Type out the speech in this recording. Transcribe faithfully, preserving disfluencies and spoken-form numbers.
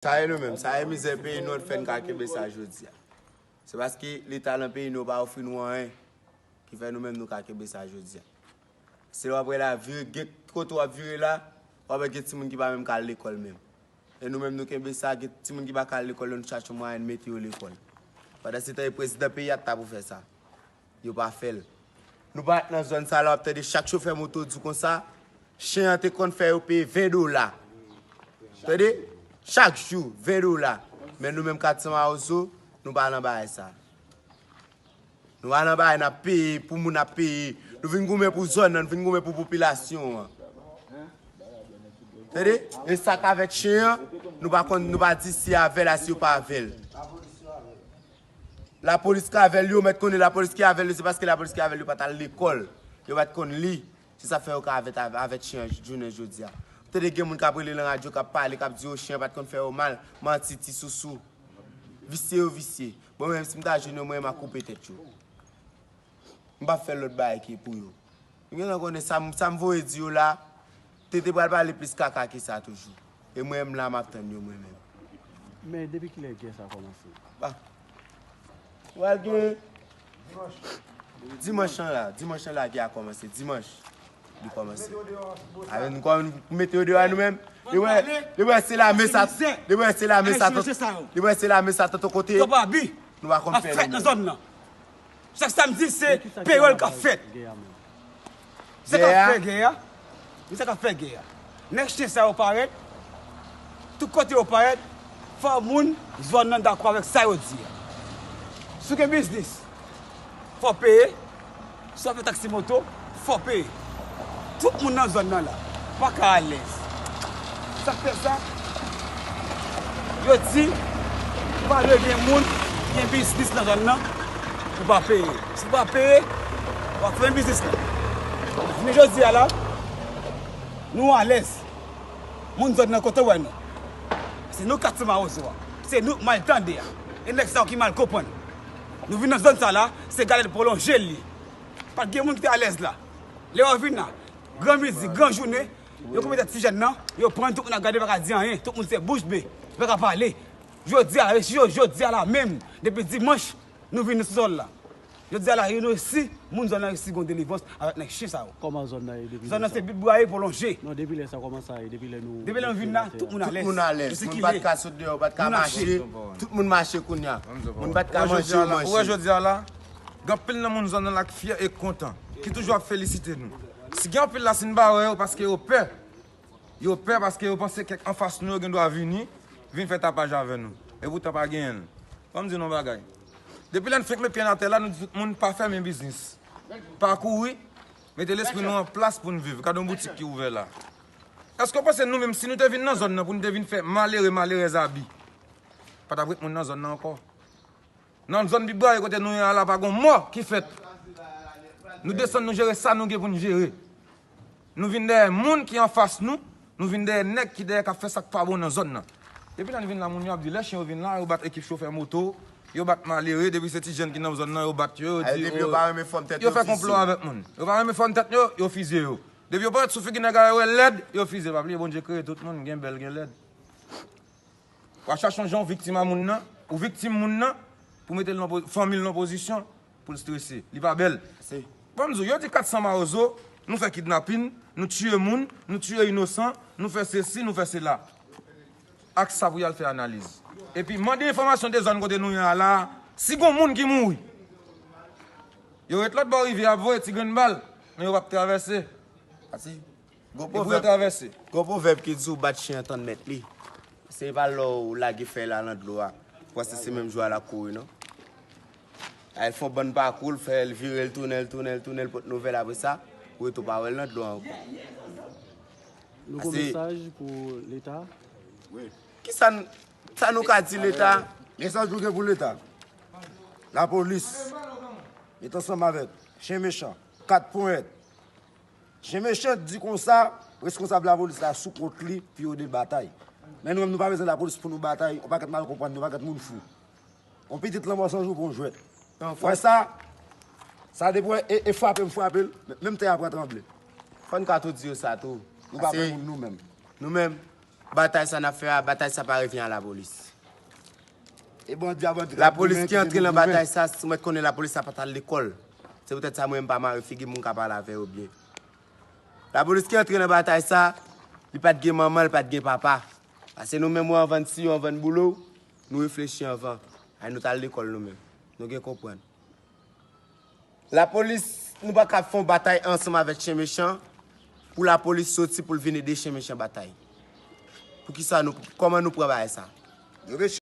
Sa e nou menm, sa e mizè peyi nou an k fè n ka kenbe sa jodi a. Se paske Leta nan peyi nou pa ofri nou anyen ki fè nou menm nou ka kenbe sa jodi a. Se lè w ap wè la, vire, gen kote w ap vire la, w ap wè gen timoun ki pa menm ka al lekòl menm. E nou menm nou kenbe sa, gen timoun ki pa ka al lekòl, nou chache mwayen n mete yo lekòl. Pandan se tan, e prezidan peyi a t ap pou fè sa. Yo pa fè l. Nou parèt nan zòn sa la, w ap tande chak chofè moto di konsa, chen an te konn fè yo peye ven dola. Tande? Chak jou, ven dola. Men nou menm kat san Mawozo, nou pa nan bagay sa. Nou pa nan bagay n ap peye, pou moun ap peye. Nou vin goumen pou zòn nan, nou vin goumen pou popilasyon an. Tande? E sa k avèk chen an, nou pa konn, nou pa di si avè l a, si yo pa avè l. Lapolis ka avè l, yo mèt konnen lapolis ki avè l, se paske lapolis ki avè l, yo pa t al lekòl, yo pa t konn li. Se sa fè yo ka avèt, avèt chen an jounen jodi a. Ou tande gen moun k ap rele nan radyo, k ap pale, k ap di yo chen an pa t konn fè yo mal, manti, ti sousou. Visye yo visye. Bon, menm si m ta jwenn yo, mwen, m a koupe tèt yo. M p ap fè lòt bagay ki pou yo. M gentan konnen sa m, sa m voye di yo la, Tete pral pale plis kaka ke sa toujou. E mwen, m la, m ap tann yo, mwen menm. Men depi kilè gè sa kòmanse? Ba. Pral gen dimanch lan la, dimanch lan la gè a kòmanse, dimanch li kòmanse. Avè nou kòm nou mete yo deyò a nou menm. Li wè, li wè se lame sa, li wè se lame sa, li wè se lame sa tout kote. Nou pa konn fè nou menm. Chak samdi se peyòl k ap fèt. Se k ap fè gè a. Men sa k ap fè gè a. Nèg chen sa yo parèt. Tout kote yo parèt. Fò moun zòn nan dakò avèk sa yo di a. Si w gen biznis, fò w peye. Si w ap fè taksi moto, fò w peye. Tout moun nan zòn nan la pa ka alèz. Sa k fè sa? Yo di pa dwe gen moun ki gen biznis nan zòn nan pou pa peye. Si w pa peye, w ap fèmen biznis la. Men jodi a la, nou alèz. Moun zòn nan kote w wè nou? Se nou kat san Mawozo a. Se nou k mal tande a. E nèg sa yo ki mal konprann. Nou vin nan zòn sa la, se gade l pwolonje l ye. Pa t gen moun ki te alèz la. Lè yo vin la, gran mizik, gran jounen, yo koupe tèt ti jèn nan, yo pran tout moun ap gade, pa ka di anyen. Tout moun se bouch be, yo pa ka pale. Jodi a, resi yo, jodi a la menm, depi dimanch, nou vin sou sòl la. Jodi a la, nou resi, moun zòn nan resi gon delivrans avèk nèg chen sa yo. Kòman zòn nan ye depi lè sa? Zòn nan se bit bwaye pwolonje. Non, depi lè sa, kòman sa ye? Depi lè nou, depi lè nou vin la, tout moun alèz. Tout moun alèz. Moun pa t ka sot deyò, pa t ka mache. Tout moun mache kounye a. Moun pa t ka manje, yo manyen. Ou wè jodi a la, gen anpil nan moun zòn nan la k fyè e k kontan, ki toujou ap felisite nou. Si gen anpil la, si n pa wè yo, paske yo pè. Yo pè paske yo panse kèk anfas nou yo gen dwa vini, vin fè tapaj avè nou. Epoutan pa genyen l. Ban m di nou yon bagay. Depi lè n fenk met pye n atè la, nou di tout moun pa fèmen biznis. Pa kouri, mete lespri nou an plas pou n viv. Gade yon boutik ki ouvè la. Èske w panse nou menm, si nou te vin nan zòn nan pou nou te vin fè malere, malerèz abi, pa t ap ret moun nan zòn nan ankò? Nan zòn Bib Bwaye kote nou ye a la, pa gon mò ki fèt. Nou desann, nou jere sa nou gen pou n jere. Nou vin dèyè moun ki anfas nou, nou vin dèyè nèg ki dèyè k ap fè sa k pa bon nan zòn nan. Depi lè n vin la, moun yo ap di lè chen yo vin la, yo bat ekip chofè moto, yo bat malere, depi se ti jèn ki nan zòn nan, yo bat yo, yo di yo, yo fè konplo avèk moun. Yo pa renmen fòm tèt yo, yo fizye yo. Depi yo parèt sou figi nèg la, yo wè lèd, yo fizye. Pa bliye Bondye kreye tout moun, gen bèl, gen lèd. W a chache yon jan w viktim a moun nan, ou viktim moun nan, pou mete l nan po-, fanmi l nan pozisyon pou l strese. Li pa bèl. Ban m di w, yo di kat san Mawozo, nou fè kidnapin, nou tiye moun, nou tiye inosan, nou fè sesi, nou fè sela. Ak sa pou y al fè analiz. Epi mande enfòmasyon de zòn kote nou ye a la, si gon moun ki mouri. Yo ret lòt bò rivyè a ap voye ti grenn bal, men yo p ap travèse. Gon pwovèb, gon pwovèb ki di ou bat chen an tann mèt li. Se pa lè w lage fèy la nan dlo a, ou panse se menm jou a l ap kouri, non. Al fè yon bann pakou, l fè l vire, l tounen, l tounen, l tounen, l pote nouvèl, apre sa, ou rete w pa wè l nan dlo a ankò. Nouvo mesaj pou Leta. Kisa n, sa nou ka di Leta? Mesaj nou gen pou Leta. Lapolis, met ansanm avèk chen mechan, kat ponyèt. Chen mechan di konsa, reskonsab lapolis la sou kont li pou yo de batay. Men nou menm, nou pa bezwen lapolis pou nou batay, yon pakèt mal konprann, yon pakèt moun fou. Yon pitit lanmò san jou pou yon jwèt. Wè sa? Sa depi wè, e, e frape m frape l, men, menm tè a pran tranble. Fò n ka tou di yo sa tou. Nou pa pè moun nou menm. Nou menm, batay sa n ap fè a, batay sa pa revyen a lapolis. E bandi a bandi. Lapolis ki antre nan batay sa, si mwen konnen lapolis sa pa t al lekòl. Se poutèt sa mwen m pa mare figi m, m ka pale avè yo byen. Lapolis ki antre nan batay sa, li pa t gen manman, li pa t gen papa. Paske nou menm, ou anvan n siyon, anvan n boule w, nou reflechi anvan. Ay, nou t al lekòl nou menm. Nou gen konprann. Lapolis, nou pa ka fè yon batay ansanm avèk chen mechan pou lapolis soti pou l vin ede chen mechan batay. Poukisa nou, kòman nou pran bagay sa?